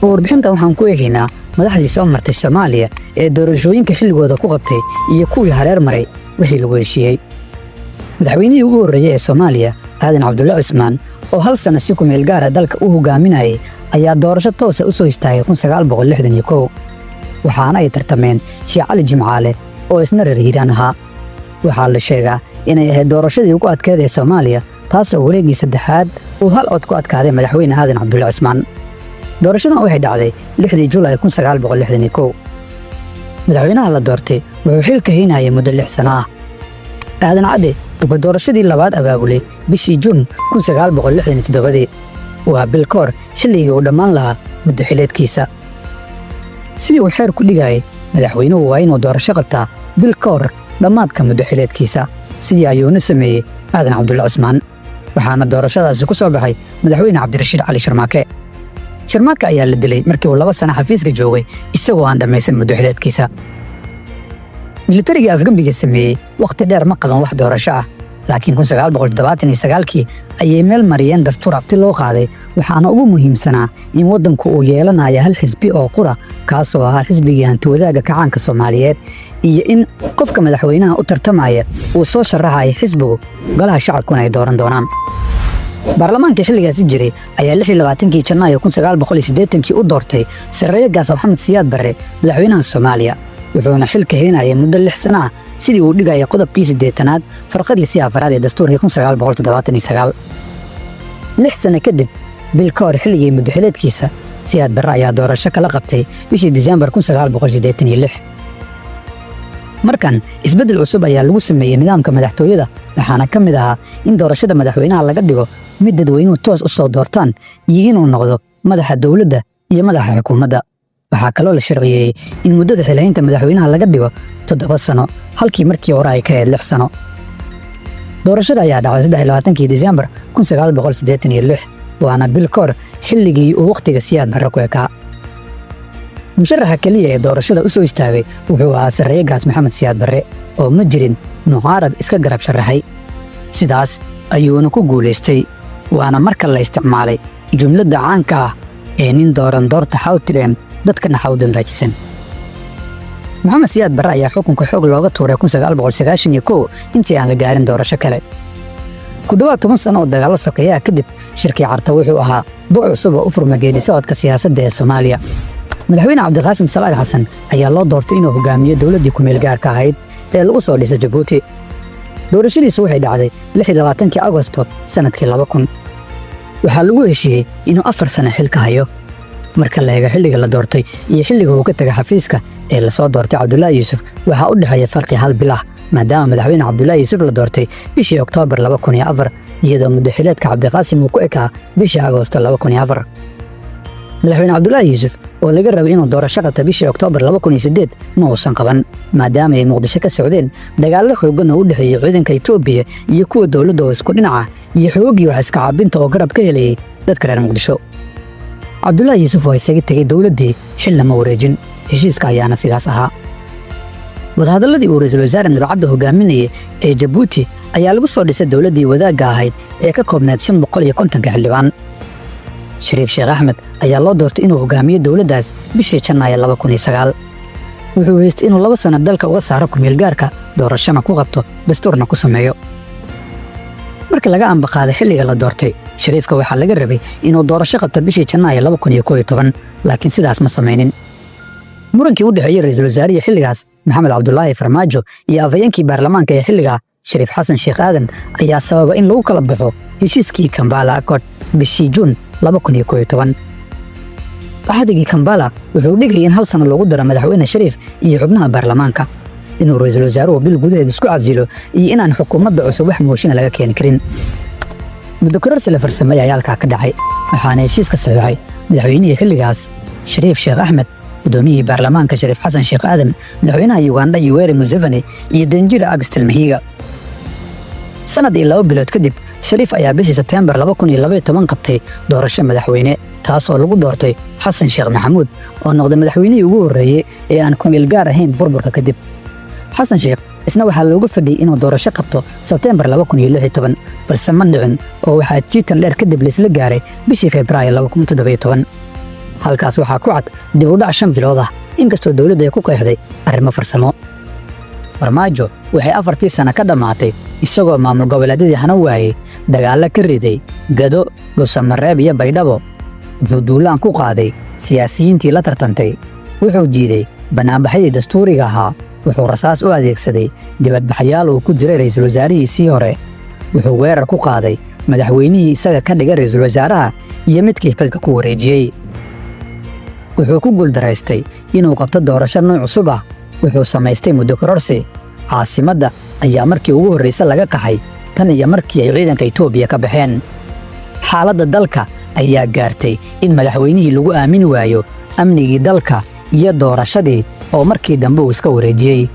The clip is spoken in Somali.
Warbixintan waxaan ku eegaynaa madaxdii soo martay Soomaaliya ee doorashooyinka xilligooda ku qabtay iyo kuwii hareer maray wixii lagu heshiiyey. Madaxweynihii ugu horreeyey ee Soomaaliya, Aadan Cabdulle Cismaan, oo hal sanno si kumeel gaara dalka u hogaaminayay, ayaa doorasho toosa u soo istaagay 1961, waxaana ay tartameen Sheekh Cali Jimcaale oo isna reer Hiiraan ahaa. Waxaa la sheegaa inay ahayd doorashadii ugu adkeed ee Soomaaliya, taasoo wareeggii saddexaad uu hal cod ku adkaaday madaxweyne Aadan Cabdulle Cismaan. Doorashadan waxay dhacday 6dii Julaay 1961. Madaxweynaha la doortay wuxuu xilka haynayay muddo 6 sano ah. Aadan Cadde wuxuu doorashadii labaad abaabulay bishii Juun 1967dii, waa bil ka hor xilligii uu dhammaan lahaa muddo xileedkiisa. Sidii uu xeer ku dhigayay, madaxweynuhu waa inuu doorasho qabtaa bil ka hor dhammaadka muddo xileedkiisa. Sidii ayuuna sameeyey Aadan Cabdulle Cismaan, waxaana doorashadaasi ku soo baxay madaxweyne Cabdirashiid Cali Sharmaake. Sharmaake ayaa la dilay markii uu 2 sano xafiiska joogay, isagoo aan dhammaysan muddo xileedkiisa. Militarigii afgembiga sameeyey wakhti dheer ma qaban wax doorasho ah, laakiin 1979kii ayay meel mariyeen dastuur afti loo qaaday. Waxaana ugu muhiimsanaa in waddanku uu yeelanayo hal xisbi oo qura, kaasoo ahaa Xisbigii Hantiwadaagga Kacaanka Soomaaliyeed, iyo in qofka madaxweynaha u tartamaya uu soo sharaxayo xisbigu, golaha shacabkuna ay dooran doonaan. Baarlamaanka xilligaasi jiray ayaa 26kii Janaayo 1980kii u doortay Sarreeye Gaas Maxamed Siyaad Barre madaxweynaha Soomaaliya, wuxuuna xilka haynayay muddo 6 sano ah, sidii uu dhigaya qodobkii 80aad farqadiisii afaraad ee dastuurkii 1979. 6 sano kadib, bil ka hor xilligii muddoxileedkiisa, Siyaad Barre ayaa doorasho kala qabtay bishii Disembar 1986. Markan isbeddel cusub ayaa lagu sameeyey nidaamka madaxtooyada, waxaana ka mid ahaa in doorashada madaxweynaha laga dhigo mid dadweynuhu toos u soo doortaan iyo inuu noqdo madaxa dowladda iyo madaxa xukuumadda. Waxaa kaloo la sharciyeeyey in muddada xilhaynta madaxweynaha laga dhigo 7 sano, halkii markii hore ay ka ahayd 6 sano. Doorashada ayaa dhacday 23kii Disembar 1986, waana bil ka hor xilligii uu wakhtiga Siyaad Barre ku ekaa. Musharaxa keliya ee doorashada u soo istaagay wuxuu ahaa Sarreeye Gaas Maxamed Siyaad Barre, oo ma jirin mucaarad iska garab sharaxay. Sidaas ayuuna ku guulaystay, waana marka la isticmaalay jumladda caanka ah ee "Nin dooran doorta xawtireen, dadkana xawdan raajisan". Maxamed Siyaad Barre ayaa xukunka xoog looga tuuray 1991, intii aan la gaarin doorasho kale. Ku dhowaad 10 sano oo dagaallo sokeeyaha kadib, shirkii Carta wuxuu ahaa buuc cusub oo u furma geedi socodka siyaasadda ee Soomaaliya. Madaxweyne Cabdiqaasim Salaad Xasan ayaa loo doortay inuu hogaamiyo dowladdii kumeel gaarka ahayd ee lagu soo dhisay Jabuuti. Doorashadiisu waxay dhacday 26kii Agosto sannadkii 2000. Waxaa lagu heshiiyey inuu 4 sano xilka hayo. Marka la eego xilliga la doortay iyo xilliga uu ka tegay xafiiska ee lasoo doortay Cabdulaahi Yuusuf, waxaa u dhexeeya farqi hal bil ah, maadaama madaxweyne Cabdulaahi Yuusuf la doortay bishii Oktoobar 2004, iyadoo muddo xileedka Cabdiqaasim uu ku ekaa bishii Agoosto 2004. Madaxweyne Cabdulaahi Yuusuf oo laga rabay inuu doorasho qabta bishii Oktoobar 2008 ma uusan qaban, maadaama ay Muqdisho ka socdeen dagaallo xooggan oo u dhexeeyey ciidanka Itoobiya iyo kuwa dowladda oo isku dhinaca iyo xooggii wax iska caabinta oo garab ka helayay dadka reer Muqdisho. Cabdulaahi Yuusuf oo isaga tegey dowladdii, xilna ma wareejin, heshiiska ayaana sidaas ahaa. Wadahadalladii uu ra'iisul wasaare Nabcadda hogaaminayay ee Jabuuti ayaa lagu soo dhisay dowladdii wadaagga ahayd ee ka koobnayd 550-ka xildhibaan. Shariif Sheekh Axmed ayaa loo doortay inuu hogaamiyo dowladdaas bishii Janaayo 2009. Wuxuu haystay inuu 2 sano dalka uga saaro kumeelgaarka, doorashona ku qabto, dastuurna ku sameeyo. Marka laga ambaqaaday xilliga la doortay Shariifka, waxaa laga rabay inuu doorasho qabto bishii Janaayo 2011, laakiin sidaas ma samaynin. Murankii u dhexeeyey ra'iisul wasaarihii xilligaas, Maxamed Cabdulaahi Farmaajo, iyo afhayeenkii baarlamaanka ee xilligaa, Shariif Xasan Sheekh Aadan, ayaa sababa in lagu kala baxo heshiiskii Kampala Accord bishii Juun 2011. Axdigii Kambala wuxuu dhigayay in hal sano loogu daro madaxweyne Shariif iyo xubnaha baarlamaanka, inuu ra'iisul wasaaruhu bil gudaheed isku casilo, iyo inaan xukuumadda cusub wax moshina laga keeni karin. Muddo kororsi la farsameeyay ayaa halkaa ka dhacay, waxaana heshiiska saxiixay madaxweynihii xilligaas, Shariif Sheekh Axmed, gudoomiyihii baarlamaanka, Shariif Xasan Sheekh Aadan, madaxweynaha Uganda, Yoweri Museveni, iyo danjira Augustin Mahiga. Sanad iyo 2 bilood kadib, Shariif ayaa bishii Sebteembar 2012 qabtay doorasho madaxweyne, taasoo lagu doortay Xasan Sheekh Maxamuud, oo noqday madaxweynihii ugu horreeyey ee aan ku meel gaar ahayn burburka kadib. Xasan Sheekh isna waxaa looga fadhiyey inuu doorasho qabto Sebteembar 2016, balse ma dhicin, oo waxaa jiitan dheer kadib laisla gaaray bishii Febraayo 2017. Halkaas waxaa ku cad dib u dhac 5 bilood ah, inkastoo dowladdu ay ku qeexday arrimo farsamo. Farmaajo waxay 4-tii sano ka dhammaatay isagoo maamul goboleedyadii hana waayey, dagaallo ka riday Gado, Dhuusamareeb iyo Baydhabo. Wuxuu duulaan ku qaaday siyaasiyiintii la tartantay. Wuxuu diiday bannaanbaxyadii dastuuriga ahaa. Wuxuu rasaas u adeegsaday dibadbaxyaal uu ku jiray ra'iisul wasaarihiisii hore. Wuxuu weerar ku qaaday madaxweynihii isaga ka dhigay ra'iisul wasaaraha iyo midkii xilka ku wareejiyey. Wuxuu ku guuldaraystay inuu qabto doorasho nuuc cusub ah. Wuxuu samaystay muddo kororsi. Caasimadda ayaa markii ugu horraysa laga qaxay tan iyo markii ay ciidanka Itoobiya ka baxeen. Xaaladda dalka ayaa gaartay in madaxweynihii lagu aamini waayo amnigii dalka iyo doorashadii, oo markii dambe uu iska wareejiyey.